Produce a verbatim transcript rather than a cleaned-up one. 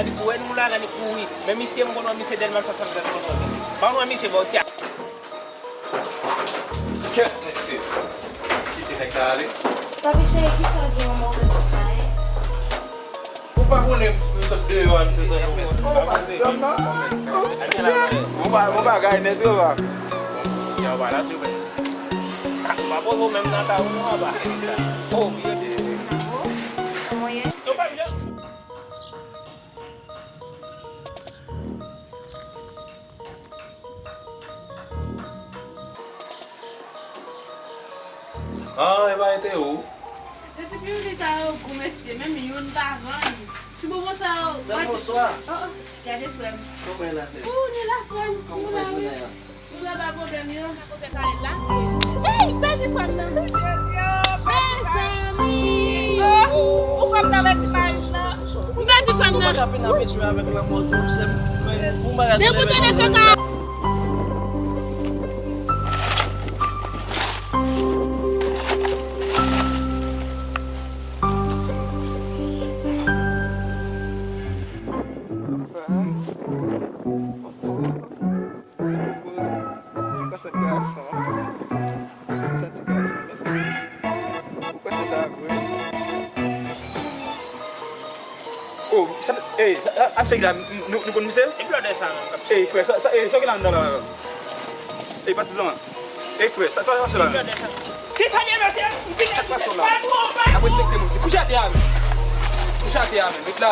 Li kouri, nou la, li kouri. Men misye, m konn wè misye Dèlma swasanntrèz konn wè. Ban nou wè misye bò isi a. Kèt, mesye. Kite nèg la ale. Papi cheri, kisa w gen yon move konsa, en? Ou pa konnen m sot deyò a, m te tann ou. Bon ba-, bon bagay nèt, yo, ba. Yo, ba la, se vre. Ou pa poze w menm nan kay ou non, apa. Oh, byen. Kòman w ye? Yo pa byen. Ah, e pa ete ou? Yo ti piwili sa yo gou mesye, menm youn pa vann. Ti bonbon sa yo. Sè, bonswa. Oh, oh, gade frè m. Kòman w ye la, sè? Oh, nou la frè m. Kòman w fè jounen an? Nou la pa pwoblèm yo. Hey, pèdi frè m nan. Mezanmi. Ou kwè m ta pèdi Paris la? M pèdi frè m nan. Ou pa ka vin avèk lanmò tou, sè m. Mwen, ou bagay. Depi w tande se ka. Sa se gason. Sa ti gason, mezanmi. Ou kwè se ta vre? Oh, sa, eh, sa, a, a, misye ki la, m, nou, nou konn misye? E blòdè sa menm k ap... Eh, frè, sa, sa, eh, sa ki la anndan la? Eh, patizan. Eh, frè, sa k pase la menm? Ki sa l ye, mesye? Sa k pase la? Ap respekte moun. Se kouche atè a menm. Kouche atè a menm. Met la.